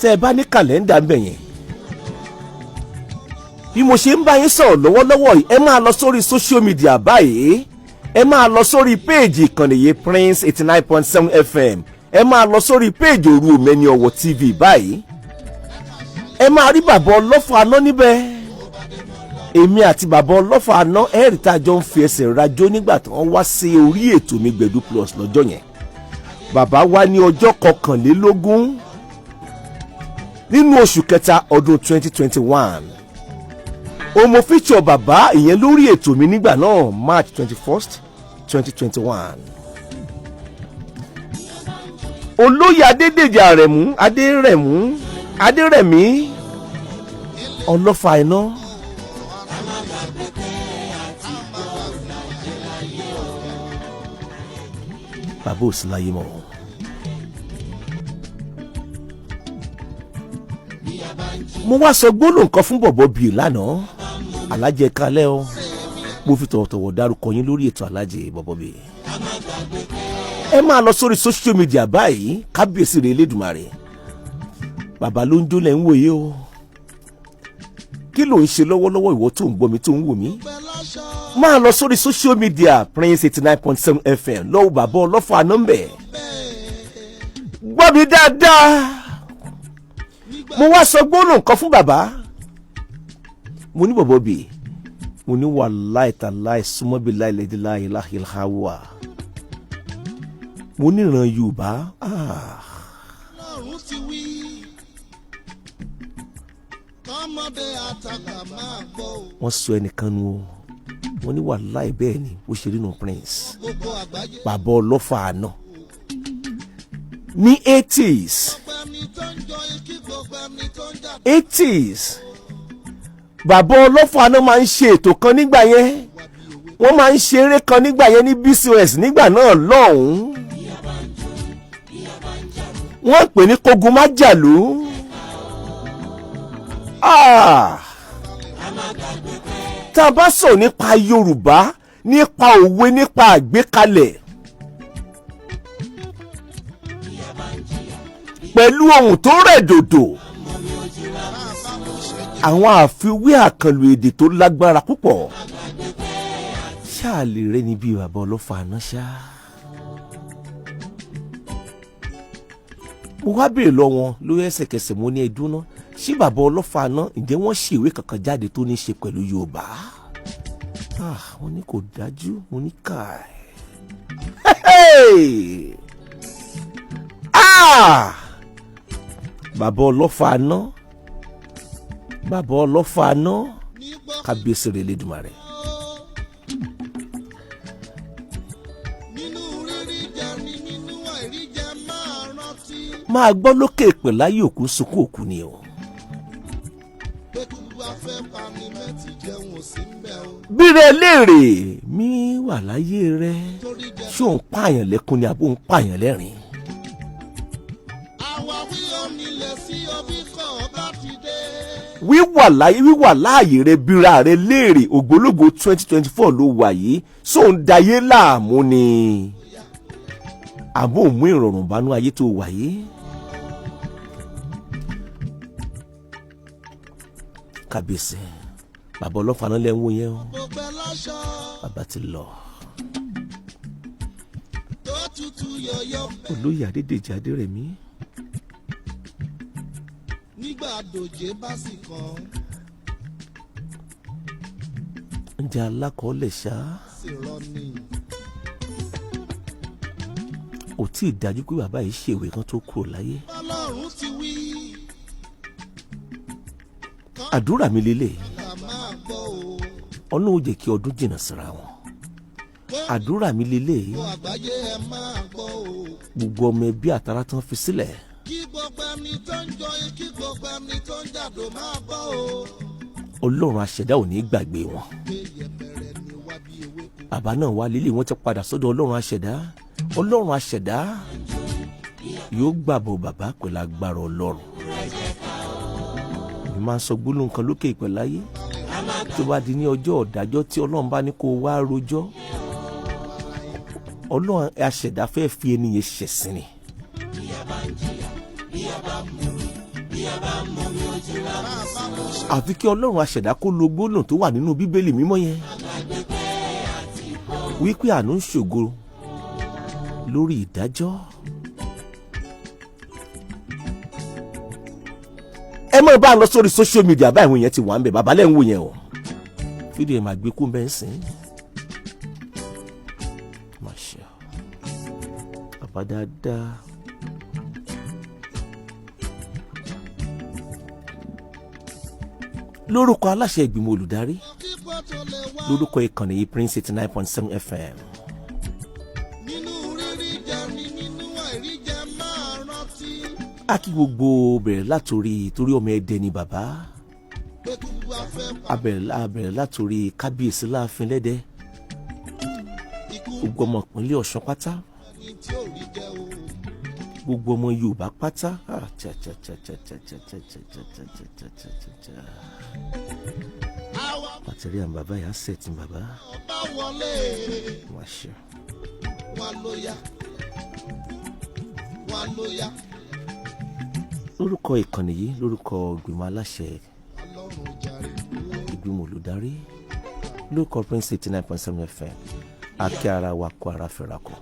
Tẹ́ ẹ bá ní kàlẹ́ndà ń bẹ̀ yẹn, bí mo ṣe ń bá yín sọ̀rọ̀ lọ́wọ́lọ́wọ́ yìí, ẹ máa lọ sórí social media báyìí, ẹ máa lọ sórí page ìkànnì yìí, Prince 89.7 FM, ẹ máa lọ sórí page Òru Òmẹ́ni Ọ̀wọ̀ TV báyìí, ẹ máa rí bàbá ọlọ́fà aná níbẹ̀. Èmi àti bàbá ọlọ́fà aná, ẹ̀ẹ́rì tá a jọ ń fi ẹsẹ̀ rajó nígbà tí wọ́n wá sí orí ètò mi Gbẹ̀du Plus lọ́jọ́ yẹn. Bàbá wá ní ọjọ́ 21 nínú oṣù kẹta ọdún 2021. O mo feature bàbá ìyẹn lórí ètò mi nígbà náà, March 21st, 2021. Olóyè Adédèjì Àrẹ̀mú Adérẹ̀mú Adérẹ̀mí ọlọ́fà iná. Bàbá ò sí láyé mọ́. Mo wá sọ gbólóhùn kan fún bọ̀bọ̀ bíi lánàá, alájẹ kalẹ́ o. Mo fi tọ̀wọ̀tọ̀wọ̀ dárúkọ yín lórí ètò, alájẹ bọ̀bọ̀ bíi. Ẹ máa lọ sórí social media báyìí. Kábíyèsí rẹ̀ Elédùmarè, bàbá ló ń jó lẹ̀ ń wòye o. Kí ló ń ṣe lọ́wọ́lọ́wọ́, ìwọ tó ń gbọ́ mi, tó ń wò mí? Máa lọ sórí social media Prince 89.7 FM, lọ́wọ́ bàbá ọlọ́fà nọ́mbẹ̀. Gbọ́ mi dáadáa, mo wá sọ gbólóhùn kan fún bàbá. Mo ní bọ̀bọ̀ bì, mo ní wàláì tàláì súnmọ́bí láìlẹ́dí láìláìláwà, mo níran Yorùbá. Ọlọ́run ti wí. Kọ́mọdé àtàgbà máa gbọ́ o. Wọ́n sọ ẹnìkan nu o. Wọ́n ní wàláì, bẹ́ẹ̀ ni ó ṣe rí nu, Prince. Gbogbo àgbáyé. Bàbá ọlọ́fà àná ní 80s. Gbogbo ẹni tó ń jọ ikí, gbogbo ẹni tó ń jà. 80s, bàbá ọlọ́fà náà máa ń ṣe ètò kan nígbà yẹn, wọ́n máa ń ṣe eré kan nígbà yẹn ní BCOS nígbà náà lọ́hùn-ún, wọ́n pè ní Kógun Májàlú. Ah! Tá a bá sọ̀rọ̀ nípa Yorùbá, nípa òwe, nípa àgbékalẹ̀ pẹ̀lú ohun tó rẹ̀ dòdò, àwọn àfiwé àkànlò èdè tó lágbára púpọ̀, ṣáà lè rẹ́ni bíi bàbá ọlọ́fà àná ṣá. Mo wá béèrè lọ wọn lórí ẹsẹ̀kẹsẹ̀, mo ní ẹdún náà, ṣé bàbá ọlọ́fà àná, ǹjẹ́ wọ́n ṣe ìwé kankan jáde tó ní í ṣe pẹ̀lú Yorùbá? Ah, wọ́n ní kò dájú. Mo ní káì. Ah! Bàbá ọlọ́fà àná, bàbá ọlọ́fà àná, kábíyèsí rẹ̀ lẹ́dùnmarè. Nínú rírí jẹ ni nínú àìrí jẹ, máa rántí. Máa gbọ́, lókè pẹ̀ láyé, òkú sunkún òkú ni o. Pé kú bá fẹ́ pani mẹ́tì jẹun ò sí ń bẹ̀ o. Bírẹ̀ léèrè mi wà láyé rẹ, Torí jẹ. ṣé òun pààyàn lẹ́kún ni àbó òun pààyàn lẹ́rìn? Àwáwí onílẹ̀ sí ọbí kọ́ ọba ti dé. Wíwà láyé, wíwà láàyè rẹ, bíra rẹ léèrè, ògbólógbò 2024 ló wà yìí, sóun dayé láàmú ni àbó òun mú ìrọ̀rùn bánú ayé tó wà yìí? Kábíyèsí, bàbá ọlọ́fà náà lẹ́ ń wò yẹn o. Gbogbo láṣọ. Bàbá ti lọ. Tó tutù yọ̀yọ̀. Olóyè Adédèjì Adérẹ̀mí. Nígbà dòjé bá sì kàn. Ǹjẹ́ alákọ̀ọ́lẹ̀ ṣá? Sì rọ ni. Kò tí ì dájú pé bàbá yìí ṣèwé kan tó kúrò láyé. Ọlọ́run ti wí. Àdúrà mi lélẹ̀. Ká máa gbọ́ o. Ọlọ́run ó jẹ́ kí ọdún jìnnà síra wọn. Àdúrà mi lélẹ̀. Gbogbo àgbáyé, ẹ máa gbọ́ o. Gbogbo ọmọ ẹbí àtàrà tán fi sílẹ̀, Kí gbogbo ẹni tó ń jọ kí gbogbo ẹni tó ń jàdó máa gbọ́ o. Ọlọ́run aṣẹ̀dá ò ní gbàgbé wọn. Pé yẹpẹrẹ ni wá bí ewéko. Bàbá náà wá lélẹ̀, wọ́n ti padà sọ́dọ̀ Ọlọ́run aṣẹ̀dá. Ọlọ́run aṣẹ̀dá yóò gbàbọ̀ bàbá pẹ̀lú agbára Ọlọ́run. Mi máa ń sọ gbólóhùn kan lókè ìpẹ́ láyé, tó bá di ní ọjọ́ ọ̀dájọ́ tí Ọlọ́run bá ní kó wá rojọ́, Ọlọ́run aṣẹ̀dá fẹ́ fi ẹni yẹn ṣẹ̀sín ni. Àfi kí Ọlọ́run aṣẹ̀dá kó lo gbólóhùn tó wà nínú Bíbélì mímọ́ yẹn wípé àánú ń ṣògo lórí ìdájọ́. Ẹ mọ̀ bá a lọ sórí social media báyìí, àwọn èèyàn ti wà ń bẹ̀. Bàbá lẹ́ ń wò yẹn o, fídíò ẹ̀ máa gbé kú bẹ́ẹ̀ sìn. Má ṣe o, bàbá dáadáa. Lórúkọ aláṣẹ ìgbìmọ̀ olùdarí, Kíkọ́ tó lè wá lórúkọ ìkànnì yìí, Prince 89.7 FM, nínú rírí jẹ ni nínú àìrí jẹ, máa rántí a kí gbogbo bẹ̀rẹ̀ látòrí, torí ọmọ Ẹdẹ ni bàbá. Pé kú wá fẹ́ pa A bẹ̀rẹ̀ látòrí kábíyèsí láàfin lẹ́dẹ, ikú gbogbo ọmọ ìpínlẹ̀ Ọ̀ṣun pátá, ẹni tí ò rí jẹ o. gbogbo ọmọ Yorùbá pátá. Ah, cha cha cha cha cha cha cha cha cha cha cha cha cha cha cha. Àwa Pàtẹ́rì àwọn bàbá yà á sẹ̀tì bàbá. Bá wọlé Wá ṣe. Wọn ló yá, wọn ló yá. Lórúkọ ìkànnì yìí, lórúkọ ìgbìmọ̀ aláṣẹ, Ọlọ́run jàre. ìgbìmọ̀ olùdarí, lórúkọ Prince 89.7 FM, a kí ara wa kó ara fẹ́ra kù.